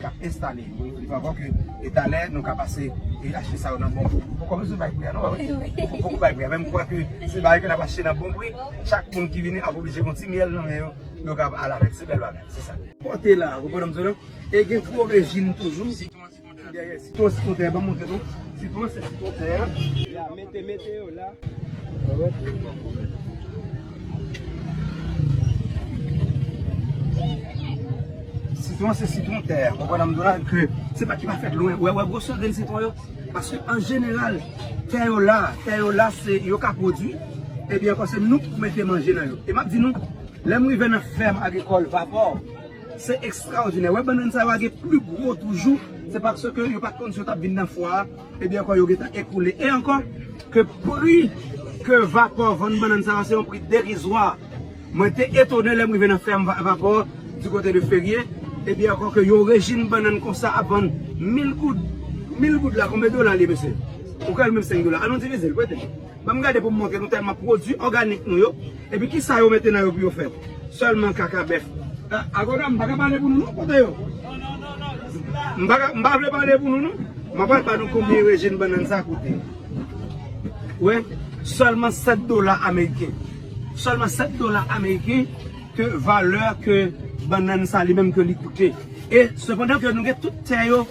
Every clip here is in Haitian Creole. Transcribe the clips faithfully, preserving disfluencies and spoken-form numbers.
K ap enstale. Li pa vwa ke e talè nou ka pase e achte sa yo nan bon pri. Ou poko bezwen bay pri a non, pa vre? Ou poko bay pri a. Men m kwè ke se bagay ke n ap achte nan bon pri, chak moun ki vini ap oblije gon ti myèl nan men yo, yo ka al avèk. Se bèl bagay, se sa. Pòte la, ou konprann m di w la? E gen gwo rejim toujou. Dèyè, sitwon, sitwon tè, ban m montre nou. Sitwon, se sitwon tè. Ya, mete, mete yo la. Sitwon, se sitwon tè. Ou konprann m di w la ke se pa ki pa fèt lwen. Wè, wè, gwosè grenn sitwon yo. Paske an jeneral, tè yo la, tè yo la, se yo ka pwodui. Ebyen, ankò, se nou ki pou mete manje nan yo. E m ap di nou, lè m rive nan fèm agrikòl Vapò, se ekstraòdinè. Wè, bannann sa yo a gen pli gwo toujou. Se paske yo pa t konn si yo t ap vin nan fwa a. Ebyen, ankò, yo gentan ekoule. E ankò, ke pri ke Vapò vann bannann sa yo, se yon pri derizwa. Mwen te etone lè m rive nan fèm Va-, Vapò, di kote de Ferye. Ebyen, ankò, ke yon rejim bannann konsa ap vann mil goud. Mil goud la, konbyen dola li ye, mesye? Ou kwè l menm senk dola? An nou divize l, prete m. Ban m gade pou m montre nou tèlman pwodui òganik nou yo. Epi kisa yo mete nan yo pou yo fè? Sèlman kaka bèf. A, agwonòm, m pa ka pale pou nou non, kote yo? M pa ka, m pa vle pale pou nou non. M ap pral ba nou konbyen rejim bannann sa koute. Wè, sèlman sèt dola ameriken. Sèlman sèt dola ameriken ke valè ke bannann sa li menm ke li koute. E sepandan ke nou gen tout tè yo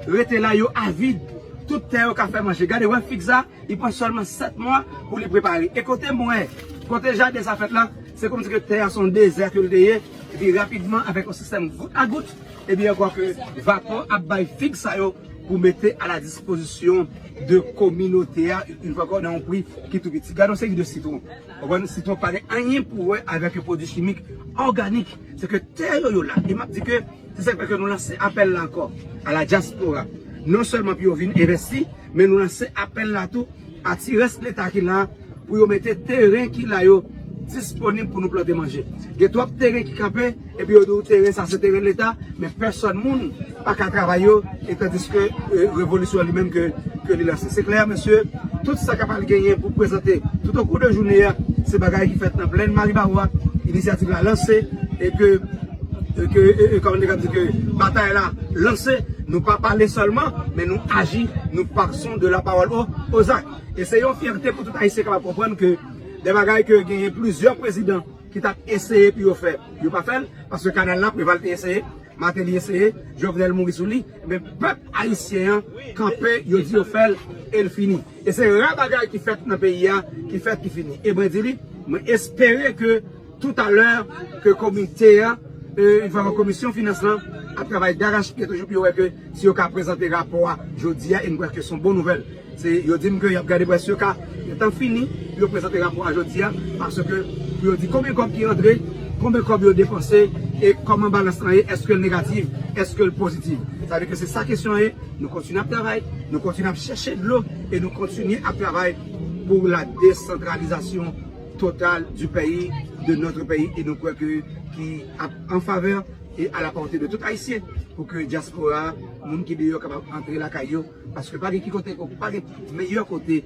rete la, yo avid. Tout tè yo ka fè manje. Gade, wè fig sa, li pran sèlman sèt mwa pou li prepare. E kote mwen, kote jaden sa fèt la, se kòmsi ke tè a se yon dezè ke l te ye, epi rapidman, avèk yon sistèm gout a gout, ebyen, ankò ke Vapò ap bay fig sa yo pou mete a la dispozisyon de kominote a, yon fwa ankò, nan yon pri ki tou piti. Gade yon seri de sitwon. Ou konprann, sitwon pa gen anyen pou wè avèk yon pwodui chimik òganik. Se ke tè yo, yo la. E m ap di ke se sa k fè ke nou lanse apèl la ankò a la dyaspora. Non sèlman pou yo vin envesti, men nou lanse apèl la tou a ti rès Leta ki la pou yo mete teren ki la yo disponib pou nou plante manje. Gen twòp teren ki kanpe, epi yo di w teren sa se teren Leta, men pèsòn moun pa ka travay yo, e tandiske, e, revolisyon li menm ke, ke li lanse. Se klè, mesye, tout sa k ap al genyen pou prezante tout o kou de jounen an, se bagay ki fèt nan plèn Maribawo a, inisyativ la lanse, e ke, e ke, e, e, kòman n te ka di ke batay la lanse, nou pa pale sèlman, men nou aji, nou pason de la parole au, aux actes. E se yon fyète pou tout Ayisyen kapab konprann ke de bagay ke genyen plizyè prezidan ki t ap eseye pou yo fè, yo pa fè l, paske kanal la, Preval te eseye, Martelly eseye, Jovenel mouri sou li, men pèp ayisyen an kanpe, yo di yo fè l, e l fini. E se ra bagay ki fèt nan peyi a, ki fèt, ki fini. E mwen di li, mwen espere ke toutalè, ke komite a, e, yon fwa ankò komisyon finans lan, ap travay darachpye toujou pou yo wè ke si yo ka prezante rapò a jodi a, e m kwè ke se yon bon nouvèl. Se, yo di m ke y ap gade prèske ka gentan fini pou yo prezante rapò a jodi a, paske pou yo di konbyen kòb ki rantre, konbyen kòb yo depanse, e kòman balans lan ye, èske l negatif, èske l pozitif. Sa vle di ke se sa kesyon an ye, nou kontinye ap travay, nou kontinye ap chèche dlo, e nou kontinye ap travay pou la décentralisation totale du pays, de notre pays, e nou kwè ke ki ap an favè e à la portée de tout Ayisyen, pou ke dyaspora, moun ki deyò kapab antre lakay yo, paske pa gen ki kote, pa gen meyè kote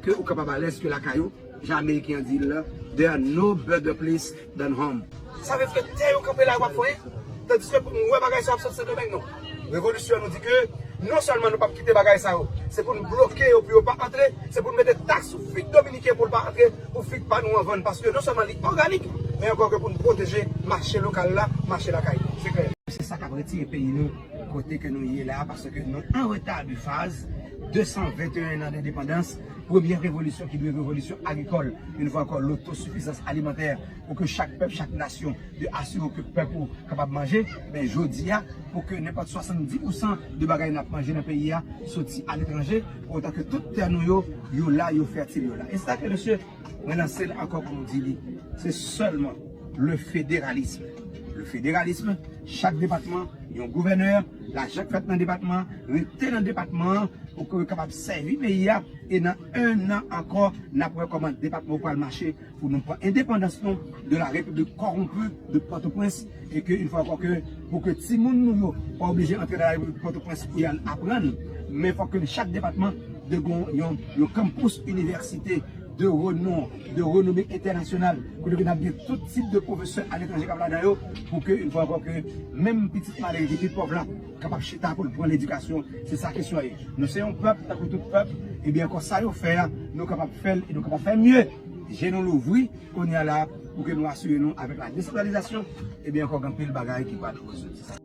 ke ou kapab alèz ke lakay ou, jan Ameriken an di l la, there are no better place than home. Sa vle di ke tè yo kanpe la, yo p ap fè anyen, tandiske pou nou wè bagay sa ap sot Sendomeng non. Revolisyon nou di ke non sèlman nou p ap kite bagay sa yo, se pou n bloke yo pou yo pa antre, se pou n mete taks sou fig dominiken pou l pa antre, pou fig pa nou an vann, paske non sèlman li òganik, men ankò ke pou n pwoteje mache lokal la, mache lakay. Se klè. Se sa k ap retire peyi nou kote ke nou ye la, paske nou an reta de faz, de san venteyen an dendepandans, premyè revolisyon ki dwe revolisyon agrikòl, yon fwa ankò, lotosifizans alimantè, pou ke chak pèp, chak nasyon, de asire ke pèp ou kapab manje, men jodi a, pou ke nenpòt swasanndis pousan de bagay n ap manje nan peyi a soti aletranje, pou otan ke tout tè nou yo, yo la, yo fètil, yo la. E sa ke, mesye, mwen lanse l ankò pou nou di li, se sèlman le fédéralisme. Le fédéralisme, chak depatman, yon gouvènè, lajan k fèt nan depatman, rete nan depatman an, pou ke yo kapab sèvi peyi a, e nan en an ankò, n ap wè kòman depatman yo pral mache, pou nou pran endepandans nou de la repiblik kòwonpi de Pòtoprens, e ke, yon fwa ankò, ke pou ke timoun nou yo pa oblije antre nan la repiblik Pòtoprens pou y al aprann, men fòk ke chak depatman dwe gen yon, yon kanpous inivèsite de renon, de renome entènasyonal, kote ke n ap gen tout tip de pwofesè aletranje k ap ladan yo, pou ke, yon fwa ankò, ke menm pitit malere ki pi pòv la kapab chita pou l pran ledikasyon. Se sa kesyon an ye. Nou se yon pèp, tankou tout pèp, ebyen ankò sa yo fè a, nou kapab fè l e nou kapab fè mye. Je nou louvri, kounye a la, pou ke nou asire nou avèk la desantralizasyon, ebyen ankò gen anpil bagay ki pral rezoud. Se sa.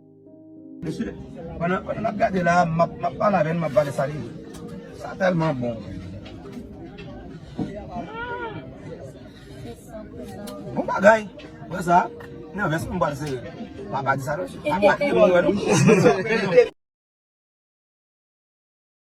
Mesye, pandan, pandan n ap gade la, m ap, m ap pale avè n, m ap pale sa li. Sa tèlman bon. Bon bagay. Wè sa, nan vès mwen pral sere. Papa di sa non. Papa di sa non.